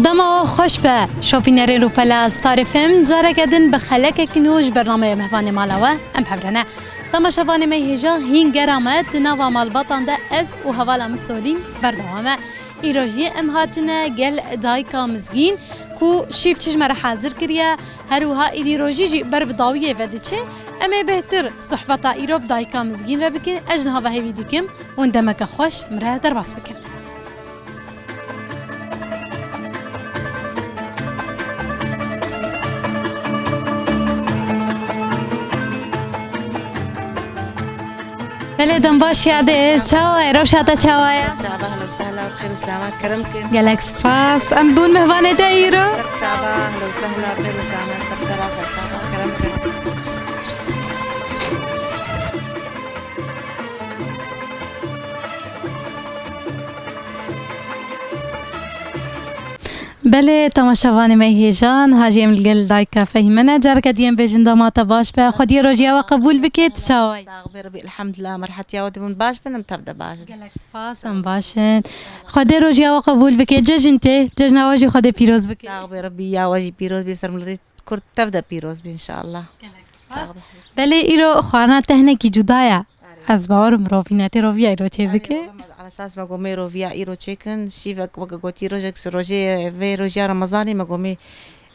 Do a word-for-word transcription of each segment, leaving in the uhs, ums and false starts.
Dema we xweş be, şopînerê Rûpela Star F M, careke din bi xelekek nû ji bernameya Mehvanê Mala we em hev re ne. Temaşevanê me hêja hîn gera me di nava malbatan de ez û hevala min Solîn berdewam e. Îro jî em hatine gel dayika Mizgîn ku şîv çi ji me re hazir kiriye, her wiha îdî rojî jî ber bi dawiyê ve diçe. Em ê bêhtir sohbeta îro bi dayika Mizgîn re bikin. Ez ji niha ve hêvî dikim hûn demeke xweş min re derbas bikin. Belê, dem baş yadê, çawa ye? Rewşa te çawa ye? Çava, ehlen we sehlen, bi xêr û selamet, kerem kin. Gelek spas. Em bûn mehvanê te îro. Ser çava, ehlen we sehlen, bi xêr û selamet, ser sera, ser çava, kerem kin. Belê, temaşevanê me hêja, niha jî em li gel dayika Fehîme ne. Careke dî em bêjin dama te baş be. Xwediyê rojiya we qebûl bike, tu çawa yî? Sax be, Rebî, elhamdulillah, em rehetiya we dibin, baş bin, em tev de baş in. Gelek spas, em baş in. Xwedê rojiya we qebûl bike. Cejn tê, cejna we jî Xwedê pîroz bike. Sax be, Rebî, ya we jî pîroz be, ser miletê Kurd tev de pîroz be, înşallah. Gelek spas. Sax be. Belê, îro xwarina te hinekî cuda ye. Erê. Ez bawer im rovîne tê roviya îro çê bike. Erê, wele me, ala esas me gomê roviya îro çêkin. Şîvek weke gotî rojek ji rojê vê rojiya Remezanê me gomê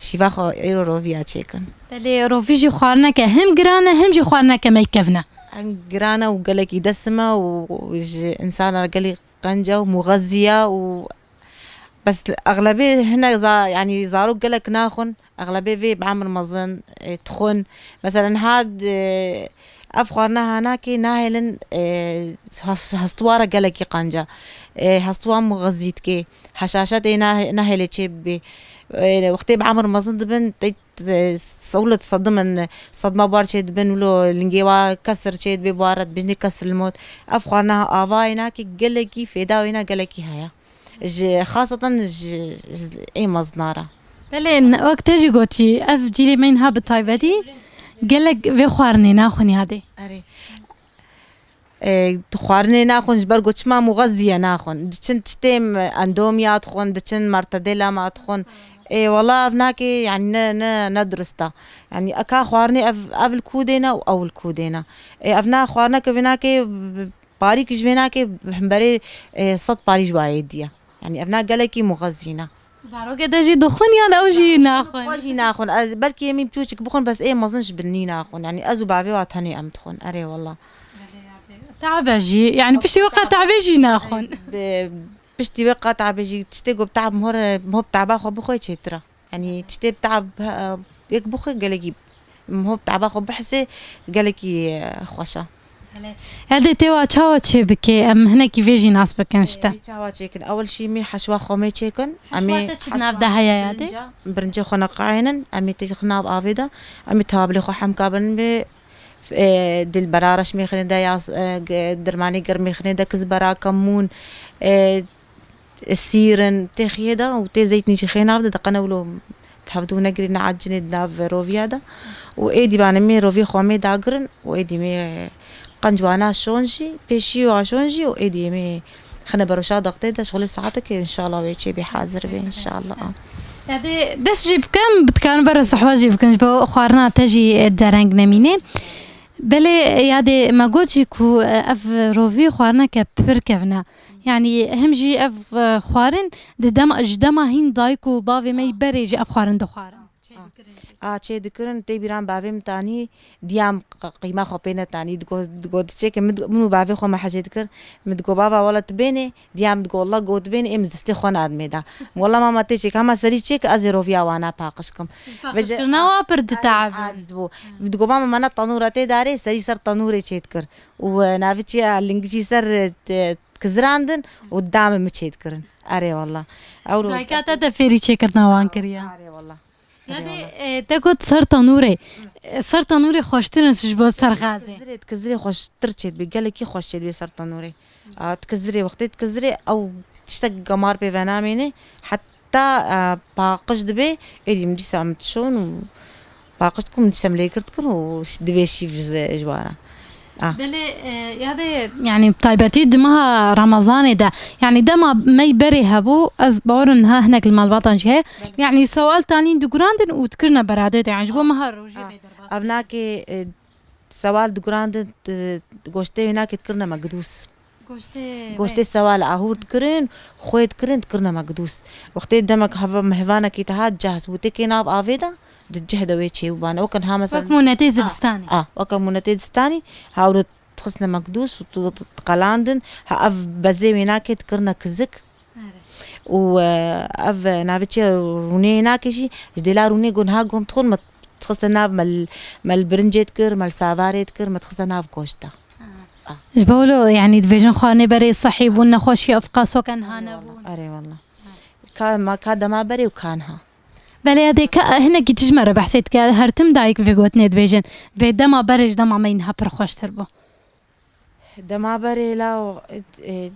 şîva xwe îro roviya çêkin. Belê, rovî jî xwarineke him giran e, him jî xwarineke meykev ne. Him giran e û gelekî desim e û ji însana gelî qenc e û muxezî ye û bes exlebê hinek za-, yanî zarok gelek naxwin. Exlebê vê bi emir mezin, e, dixwin. Mesela niha, e, ev xwarina hanakê nahêlin, e, has-, hestwara gelekî qenc e. E, hestwa muxezî dike. Heşaşetê nah-, nahêlê çê bibê. E, wextê bi emir mezin dibin, tê, e, sewlet sedimin, sedma bar çê dibin, wilo lingê wa kesir çê dibê, bi wa re dibêjinê kesir limot. Ev xwarina avayê nakê gelekî fêda wêna gelekî heye. Ji, xaseten ji, ji ê mezina re. Belê, n-, wek te jî gotî, ev cîlê me niha bi taybetî gelek vê xwarinê naxwin yadê. Erê. E, xwarinê naxwin ji ber ku çima muxezî ye naxwin. Diçin tiştê endomya dixwin, diçin mertedêla me dixwin. Ê, wela ev nakê, yanî ne, ne, ne dirist e. Yanî eka xwarinê ev, ev li kû dêne û ew li kû dêne. Ê, ev na xwarineke vê nakê, parîk ji vê nakê, hemberê, e, sed parî ji wayê diye. Yanî ev na gelekî muxezî ne. Zarokê te jî dixwin yan ew jî naxwin? Xwe jî naxwin. Ez, belkî em ê piçûçik bixwin, bes ê mezin ji binî naxwin. Yanî ez û bavê wa tenê em dixwin. Erê wela. Tabe jî, yanî piştî wê qet tabe jî naxwin. Bi-, piştî wê qet tabe jî tiştê ku bi tab mihor, mihor bi taba xwe bixwe çêtir e. Yanî tiştê bi tab, e, yek bixwe gelekî, mihor bi taba xwe bihise gelekî, e, xweş e. Belê. Herdê tê wa çawa çê bike, em hinekî vê jî nas bikin ji te. Ê, çawa çêkin? Ewil şî em ê heşwa xomê çêkin. Em ê heşwa te çi di nav de heye yadê? Birinca, birincê xwe neqayînin, em ê tê xwe nav avê de, em ê tabilê xwe hemka bin bê, e, dilbera reş mêxinê de ya, e, g-, dirmanê germêxinê de kizbera, kemûn, e, sîrin tê xiyê de û tê zeytnî jî xê nav de, diqene wilo hevdû negirî neacinê di nav roviya de. Û êdî banê mê rovî xwe mê dagirin û êdî mê qenc wana şon jî, pêşî wa şon jî û êdî mê xine beroşa dextê de şixulê saetekê înşallah wê çê bê hazir bê înşallah. Yadê dest jî bikim, dikarim bere sehwa jî bikim, ji bo xwarina te jî dereng nemîne. Belê yadê me got jî ku, e, ev rovî xwarineke pir kevn e. Yanî him jî ev, e, xwarin di dema, ji dema hîn dayik û bavê me yî berê jî ev xwarin dixwarin. A, çê dikirin, tê bîran bavê min tanî, diyam q-, qîma xwe pê netanî, digo-, digot çêke min, min û bavê xwe me hecê dikir, min digo, "Bava, wela tu bênê?" Diyam digo, "Wela got bênê, ê min distê xwe nadimê da." Wela mama tê çêke, hema serî çêke, ez ê roviya wana paqij kim. Ji paqijkirina wa pir diteabin. Aciz dibû. Min digo, "Mama, mana tenûra tê darê, serî ser tenûrê çê dikir." Û, e, navê çi ya, lingijî ser, e, te-, kizirandin û dame min çê dikirin. Erê wela. Ew ro- Dayika te te fêrî çêkirina wan kiriye. Erê wela. Yanî, e, te got ser tenûrê. E, ser tenûrê xweştir in ji bo ser xazê. Kizirê, kizirê xweştir çêdibê. Gelekî xweş çêdibê ser tenûrê. A, dikizirê, wextê dikizirê, ew tiştek gemar pê venamêne. Heta, e, paqij dibe, êdî min dîsa min dişon û paqij dikim, min dîsa min lê kir dikin û ş-, divê şîv ji, ji wara. Ah. Belê, e, yadê, yani, taybetî di meha Remezanê de, yani, dema me berê hebû, ez bawerim niha hinek li malbatan jî heye. Belê. Yani, sewal tanîn digurandin û dikirine beradê de, yani, ji bo meha rojê vê derbas. Ev nakê, e, sewal digurandin, e, goştê wê nakê dikirine mekdûs. Goştê Goştê sewal ahûr dikirin, xwê dikirin, dikirine mekdûs. Wextê demek heva mehvanekî te hat cehz bû, têkê nav avê de, di cih de wê çêbûbane. Weke niha mesela Wek mûnetê zivistanê. Ah, weke mûnetê zivistanê, ha, û dixistine mekdûs û tu, tu, tu qelandin, ha, ev bezê wê nakê dikirine kizik. Erê. Û, e, ev, e, navê çi ye, rûnê nakê jî, ji dêla rûnê got niha gom dixwin, me dixiste nav, me li, me li birincê dikir, me li savarê dikir, me dixiste nav goşt de. Ah. Ji bo wilo, yani, dibêjin xwarinê berê sehî bûn, nexweşiya ev qas weke niha nebûn. Erê wela. Ka, ma, ka dema berê û ka niha. Belê, yadê, ka, hinekî tu ji me re behsê dike, her tim dayik vê gotinê dibêjin. Bê dema berê ji dema me niha pir xweştir bû. Dema berê law, e, e,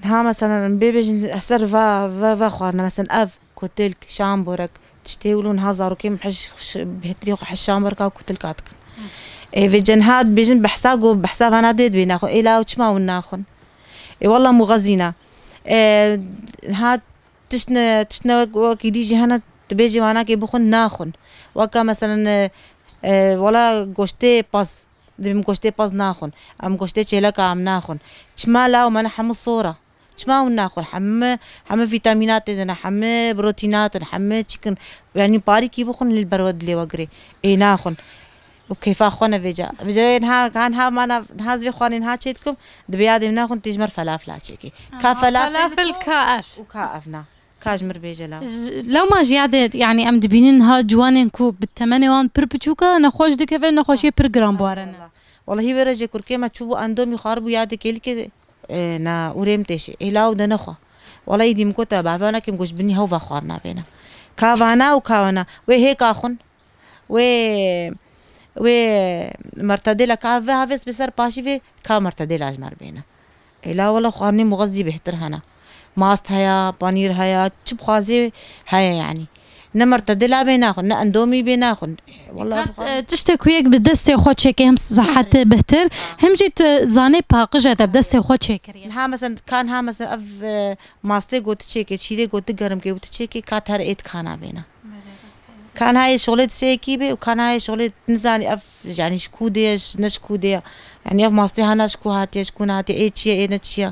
ha, mesela, bê bêjin ser va, va, va xwarine, mesela, ev, kutilk, şamborek, tiştê wilo niha zarokê min hiş, hiş, bêhtirî xwe hiş şamboreka û kutilka dikin. Ê, vê cenha dibêjin behsa go, behsa vana dê dibê naxwe. Ê, law çima hûn naxwin? Ê, wela muxezîna. Ê, ha, tişt ne, tişt ne wek, wekî dî jî hene, dibêjî wanakê bixwin, naxwin. Weka, mesela, e, e, wela goştê paz. Dibêm goştê pez naxwin. Em goştê çêleka em naxwin. Çima law me ne hemû sor e? Çima hûn naxwin? Hemû, hemû vîtamînat tê de ne, hemû protînat in, hemû çikin. Yanî parîkî bixwin lê li ber we dilê we girê. Ê naxwin. Û keyfa xwe ne vêca. Vêca wê niha, niha, niha mana, niha ez vê xwarinê niha çê dikim, dibê yadê min naxwin tê ji me re felafla çêkê. Ka felafel, felafel ka ev. Û ka ev na. Ka ji mir bêje la. J-, lewma ji yadê, yani, em dibînin ha ciwanên ku bi temenê wan pir piçûk e, nexweş dikeve, nexweşiyê pir giran biwarene. Wellahî wê rejê kurkê me çûbû endomî xwaribû yadê kêlikê, e, na urêm têşê. Ê law de nexwe. Wellahî dîm gote, bavê wana kim goş binî hew va xwarina bêne. Ka vana û ka wana. Wê hêka xwin. Wê, wê mertedêla ka ve havês bi ser paşî vê ka mertedêla ji me re bêne. Ê la wele xwarinê muxezî bêhtir hene. Mast heye, panîr heye, çi bixwazê heye yanî. Ne mertedêla bê naxwin, ne endomî bê naxwin. Wele Kat, ev xwarin- e, tiştê ku yek bi destê xwe çêke hem sihetê bihtir, hem jî tu zanê paqij e te bi destê xwe çêkiriye. Niha mesela, ka niha mesela ev, e, mastê got çêke, çîrê got germ ke û tu çêke, ka her êt kana bêne. Ka niha yê şolê di sêkî bê û ka niha yê şolê nizanî ev, yanî ji ku dê ye, ji, ne ji ku dê ye. Yanî ev mastê hana ji ku hatiye, ji ku nehatiye, ê çi ye, ê ne çi ye.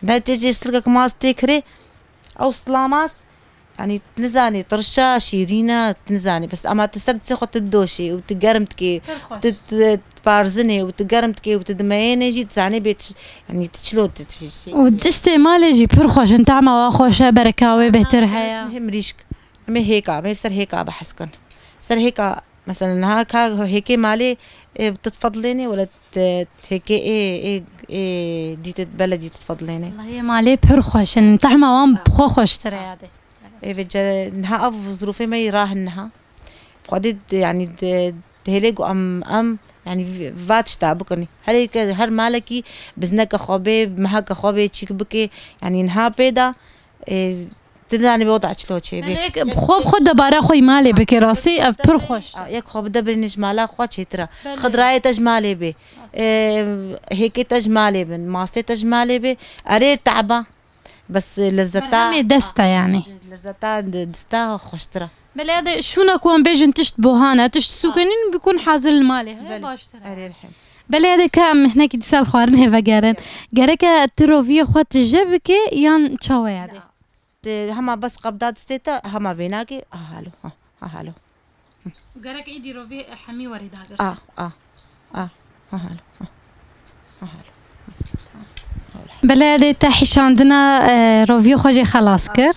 Ne tê jê stilkek mast tê kirê, ew stila mast, yanî nizanî tirşa, şîrîn e, nizanî. Bes ema tu ser dizê xwe tu didoşê û tu germ dikê, tu, tu, tu parzinê û tu germ dikê û tu dimeyênê jî, tu zanê bê tu, yanî tu çilo tu, tu şey. Û tiştê malê jî pir xweş in, tahma wa xweş e, bereka wê bêhtir heye. Hê mirîşk. Em ê hêka, em ê ser hêka behs kin. Ser hêka, mesela niha ka hêkê malê, e, tu difedlênê wele te-, hêkê ê, ê, ê dîtit, bele dîtit difedlênê. Wellahî malê pir xweş in. Tahma wan bi xwe xweştir e yadê. Ê, vê ce-, niha ev zirûfê me yî rahin niha. Xwedê di, yanî di, di hêlê ku em, em, yanî v-, va tişta bikin. Her êke, her malekî bizneke xwe bê, meheke xwe bê, çîk bikê. Yanî niha pê de, e, tu nizanî bê weda çilo çê bê. Belê, bi xwe, bi xwe debara xwe yî malê bike, rastî ev pir xweş. A, yek xwe bide birînê ji mala xwe çêtir e. Belê. Xidrayê te ji malê bê. E, hêkê te ji malê bin, masê te ji malê bê. Erê, te'ba. Bes lezzeta. Berhemê dest e yanî. Lezzeta di-, dista xweştir e. Belê, yadê şûna ku em bêjin tişt bohan e, tişt sûkenîn bikun hazir li malê heye, belê, baştir e. Erê, rehim. Belê, yadê ka em hinekî dîsa li xwarinê vegerin. Gereke tu roviyê xwe tije bikê yan çawa yadê? Na. Te hema bes qebda distê te, hema vênakê, aha, lo, ha. Ah, alo. Gerek êdî rovî hemî werî dagir. Ah, ah, ah. Ah, alo. Ah. Ah, alo. Belê dê te hişandina e, roviyê xwe jê xelas kir.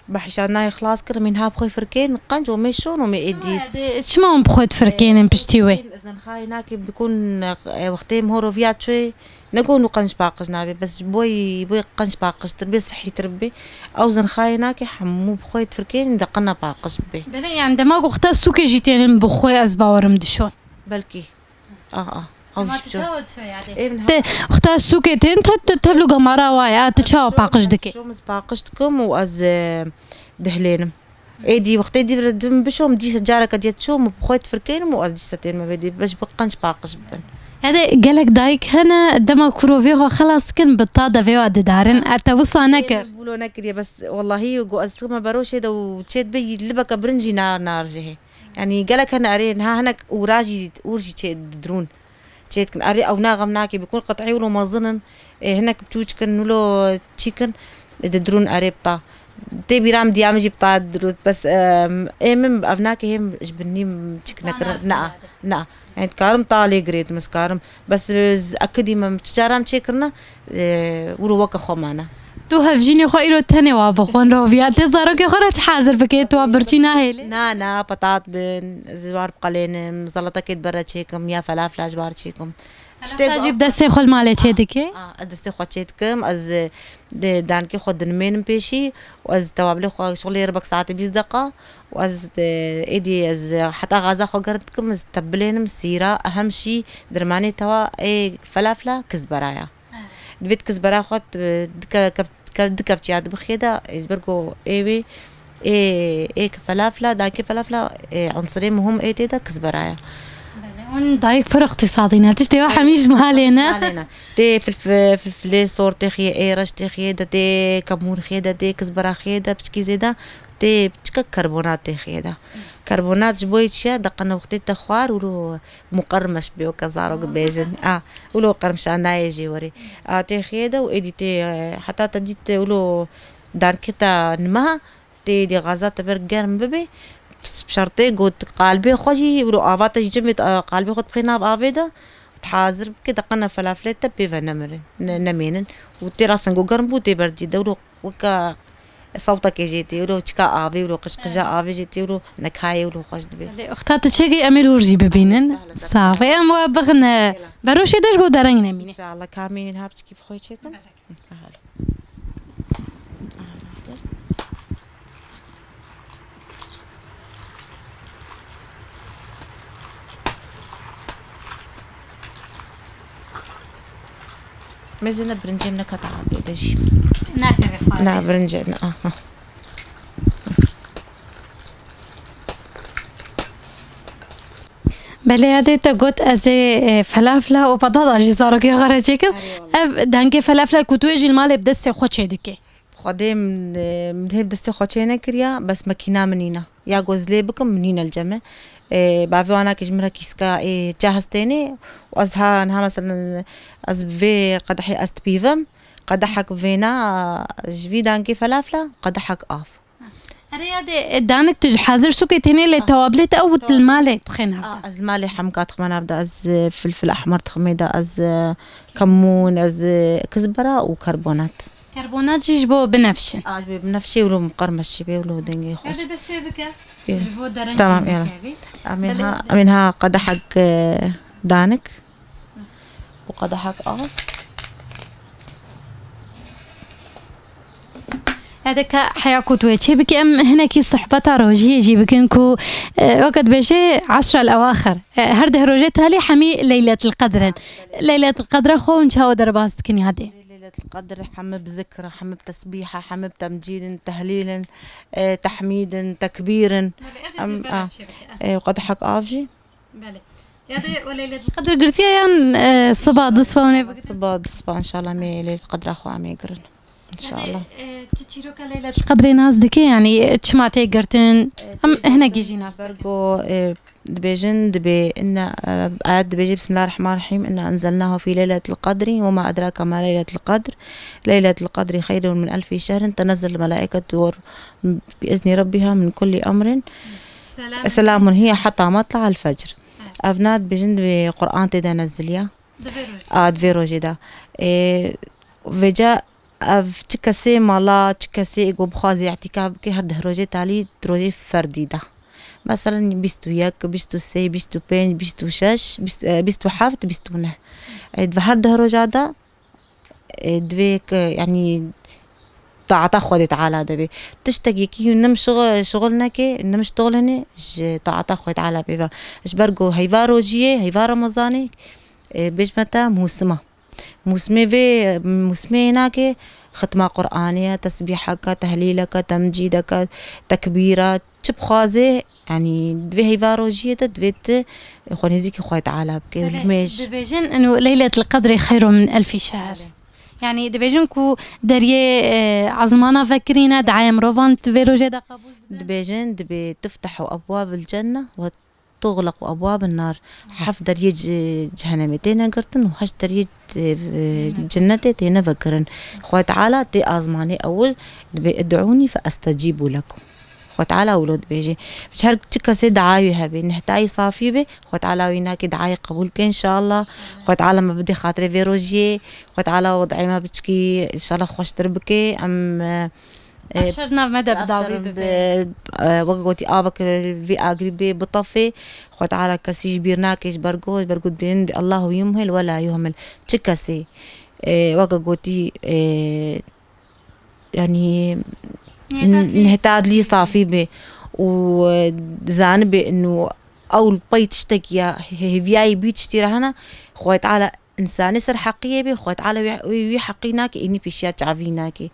Bi hişandinayê xilas kir, min ha bi xwe firkên qenc û mê şon û mê êdî. Çima hûn bi xwe difirkênin piştî wê? Zenxayê nakê bikun, e, wextê min ho roviya çûyê, ne gon û qenc paqij nabe, bes boy, boy qenc paqijtir bê, sihîtir bê. Ew zenxayê nakê hemû bi xwe difirkên, de qina paqij bê. Belê, yani dema ku xta sûkê jî tênin bi xwe ez bawerim dişon. Belkî. Ah, ah. Ew Ama jî tu çawa dişo yani? Ê, min Te xta sûkê tên te te tevlû gamara waye, a tu çawa paqij dikê? Şom ez paqij dikim û ez, e, dihlênim. Êdî wextê dî re dim bişom, dîsa careke diye çom, bi xwe difirkênim û ez dîsa tên me vê dî. Beş bi qenc paqij bibin. Hede gelek dayik hene, dema ku rovê xwe xelas dikin, bi ta devê wa didarin. E, te wisa nekir? Ê, min bûlo nekiriye, bes wellahî ku ez dikime beroşê de û çê dibe, yî libeke birincî nar, nar jihê. Yani gelek hene erê niha hinek ûra jî, ûr jî çê didirûn. Çê dikin. Erê ew na xem nakê bikun qet'î wilo mezin in. Ê, hinek biçûçik in wilo çîk in. Ê, didirûn erê bita. Tê bîra min diya min jî bita dirût. Bes, em, ê min ev nakê hêm ji binî çik nekir. Na, na. Yani dikarim ta lê girêdim, ez karim. Bes, e, z-, ekidî me çi caran çêkirine, e, wilo weke xwe mane. Tu hevjînê xwe îro tenê wa bi xwe roviya. Tê zarokê xwe re çi hazir bike, tu wa birçî nahêlê? Na, na, petat bin, ez war biqelênim, zeletekê di ber re çêkim, ya felafla ji bar çêkim. Tiştê Heta jî bi destê xwe li malê çê dike? Ah, ez destê xwe çê dikim, ez, e, de-, dankê xwe dinimênim pêşî û ez tewabilê xwe şixulê rebek saetê bîst deqa û ez, e, êdî ez, e, heta xaza xwe germ dikim, ez tebilênim, sîra, ehem şî, dirmanê tewa, ê, felafla, kizbera ya. Divê tu kizbera xwe tu, dike-, kev-, kev-, du kevçiya dibixê de, ji ber ku ê wê, ê, ê felafla, dakê felafla, ê, unsirê muhim ê tê de kizbera ye. Belê, hûn dayik pir iqtîsadî ne. Tiştê wa hemî ji malê ne. Malê ne. Tê filf-, filfilê sor têxiye, ê reş têxiye de, tê kemûn xiye de, tê kizbera xiye de, piçkî zêde, tê piçka karbonat têxiye de. Karbonat ji bo yê çi ye? Deqene wextê te xwar û muqermeş bê, weke zarok dibêjin. A, wilo qermişa nayê jê werê. A, tê xiyê de û êdî tê, e, heta te dît wilo dankê te nima, tê êdî xaza te ber germ bibê, bi şertê got qalbê xwe jî, wilo ava te jî cemê, e, qalbê xwe dixê nav avê de, hazir bike, deqene felaflê te pê ve nemirin, ne-, nemênin. Û tê rasten ku germ bû, tê ber dî de wilo Weke sewtekê jê tê wilo, çika avê wilo, qijqija avê jê tê wilo, nekayê wilo xweş dibê. Belê, uxta tu çêkî em ê li wir jî bibînin. Sağ ol. Em we bixin, e, beroşê de ji bo dereng nemîne. İnşallah kamî niha piçkî bi xwe çêkin. Mezê ne birincê min nekete avê de jî. Nakeve xwarin. Na birincê ne, aha. Belê ya dê te got ez ê, e, felafla û pedada jî zarokê xwe re çêkim. Ev dengê felafla ku tu yê jî li malê bi destê xwe çêdikê. Xwedê min, e, min hê bi destê xwe çê nekiriya, bes mekîna min nîna. Ya ku ez lê bikim, min nîne li cem e. E, bavê wana ke ji min re kîska ê çax stênê û ez ha niha, meselen, ez bi vê qedehê ez dipîvim, qedehek bi vêna, ji vî dankê felafla, qedehek av. Erê ya dê, e, danik tu ji hazir sûkê tênê lê tewabilê te ew li malê dixê nav de. A, ez li malê hemka dixme nav de, ez, e, filfil ehmer dixmê de, ez, e, kemûn, ez, e, kizbera û karbonat. Karbonat jî ji bo binefşin. A, ji bo binefşê wilo miqermeş jî bê wilo dengê xweş. Hadi dest pê bike. Ji bo dereng Tamam, jî yala. Em ê Belê ha, hadi. Em ê ha qedehek, e, danik. Û qedehek av. Hede ka heya ku tu yê çê bikî, em hinekî sohbeta rojiyê jî bikin ku, e, weke dibêje eşra el ewaxir. E, her deh rojê talî hemî Leyletil Qedr in. Leyletil Qedra xwe hûn çawa derbas dikin yadê? Leyletil Qedr heme bi zikr, heme bi tesbîha, heme bi temcîd in, tehlîl in, e, tehmîd in, tekbîr in. Belê, ev de Em, tu a, beraşê bike. E, qedehek av jî. Belê. Ya dê o Leyletul Qedr girtiye yan, e, siba, du siba hûn ê bigirin? Siba, du siba, înşallah, em ê Leyletul Qedra xwe em ê girin. İnşallah. Belê, e, tu çîroka Leyletil Qedrê nas dikî, yanî çima tê girtin? Em hinekî jî nas. Bergo, e, dibêjin, dibê inna, e, ayet dibêje, Bismillahirrahmanirrahim, "Inna enzelnahu fi leyletil qedri ve ma edrake ma leyletil qedr. Leyletil qedri xeyrun min elfi şehrin, tenezzelul melaiketu bi izni rabbiha min kulli emrin. Selamun hiye hatta matla'al fecr." Evet. Evna dibêjin, dibê Qur'an tê de neziliya. Di vê rojê. A, di vê rojê de. Ê, vêca ev çi kesê mala, çi kesê êgo bixwaze îtîkaf bike, her deh rojê talî di rojê ferdî de. Meselen, bîst û yek, bîst û sê, bîst û pênc, bîst û şeş, bîst, e, bîst û heft, bîst û neh. Ê, di her deh roja de, ê, divê ke, yanî, taata Xwedê Teala de bê. Tiştek yekî nim şixul, şixul neke, nim şixul hene, ji taata Xwedê Teala pê ve. Ji ber ku heyva rojiyê, heyva Remezanê, e, bêjme te mûsima. Mûsimê vê, mûsimê nake xitma Qur'anê ye, tesbîheke, tehlîleke, temcîdeke, tekbîra, çi bixwaze, yanî di vê heyva rojiyê de divê tu xwe nêzîkî Xwedê Teala bike. Divê, dibêjin, inu Leyletil Qedrê xeyro min elfî şehr. Belê. Yanî dibêjin ku deriyê, e, ezmana vekirîne, diayê mirovan di vê rojê de qebûl dibe. Dibêjin, dibê tuftehu ebwabil cenne ve tuxlequ ebwabin nar. Heft deriyê ce-, cehenemê têne girtin û heşt deriyê, e, cennetê têne vekirin. Xwedê Teala tê azmanê ewil dibê, "Id'ûnî fe estecîbû lekum." Xwedê Teala wilo dibêje. Ji her çi kesê dua wî hebe, nihtayî safî be, Xwedê Teala wî nake duayê qebûl bike înşallah. Xwedê Teala me bide xatirê vê rojiyê. Xwedê Teala wedayê me biçikî înşallah xweştir bike. Em, e, Ev şer di nav me de bi dawî bibe. Bi, e, wek gotî avek vê agirî bê bitefê. Xwedê Teala kesî ji bîr nake ji ber ku, ji ber ku dibêjin bi Allahu yumhil we la yuhmil. Çi kesê, e, wek gotî, e, yanî, nihêta dilî safî be û, e, zanibe inu ew li pey tiştekî ya hêviyayî bî tiştî re hene, Xwedê Teala însanê ser heqiyê be, Xwedê Teala wî, wî, wî heqî nake, înî pêşiya çavî nake.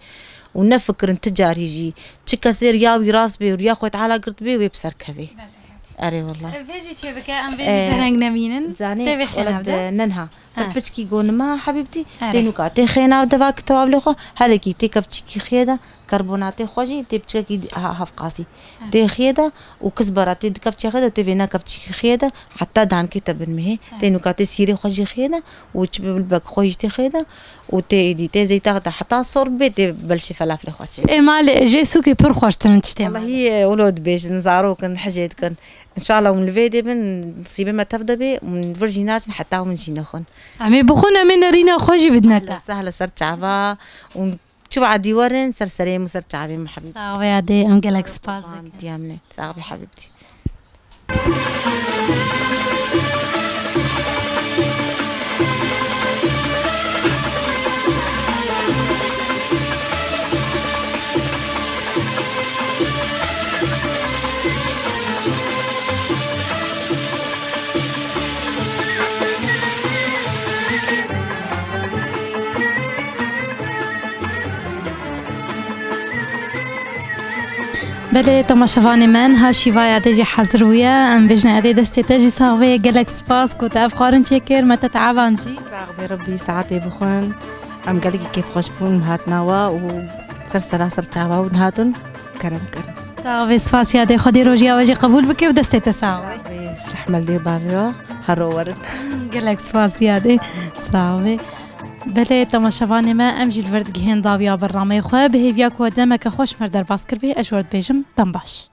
Û nefikirin ti carî jî. Çi kesê riya wî rast be û riya Xwedê Teala girt be, wê bi ser keve. Belê, hadi. Erê, wallah. Vê jî çê bike, em vê jî dereng nemînin. Zanê, tê vê xênav de. Nenha. Te piçkî gonima hebîbtî, tê nûka, tê xênav de va kitawabli xwe, herekî tê kevçîkî xiyê de, karbonatê xwe jî, tê piçkekî ha-, hevqasî. Tê xiyê de û kizbara tê di kevçîya xiyê de, tê vêna kevçîkî xiyê de, heta dankê te bin mihê. Tê nûka tê sîrê xwe jî xiyê de û çi bilbek xwe jî tê xiyê de û tê êdî, tê zeyta de heta sor bê, tê belşê felaflê xwe çê. Ê malê, jê sûkê pir xweştir in tiştê malê. Wellahî, e, wilo dibêjin, zarok in, hicê dikin. Înşallah hûn li vê dê bin, nisîbê me tev de bê, hûn vir jî naçin heta hûn jî nexwin. Em ê bixwin, em ê nerîna xwe jî bidine te. Sehla ser çava, hûn çi we'dî werin, ser serê min, ser çavê min hebîb. Sax be yadê, em gelek spas dikin. Diya min e. Sax be hebîbtî. Belê, temaşevanê me, niha şîva yadê jî hazir bûye. Em bêjin yadê destê te jî sax bê. Gelek spas ku te ev xwarin çêkir, me te teavan jî. Sax bê, Rebbî saetê bixwin. Em gelekî kêfxweş bûn, em hatina we û ser sera ser çava hûn hatin kerem kirin. Sax bê, spas yadê, Xwedê rojiya we jî qebûl bike û destê te sax bê. Sax bê, rehmel dê bavê we, hero werin. Gelek spas yadê, sax bê. Belê, temaşevanê me, em jî li vir digihên dawiya bernameyê xwe. Bi hêviya ku demeke xweş me derbas kiribê, ez ji we dibêjim, dem baş.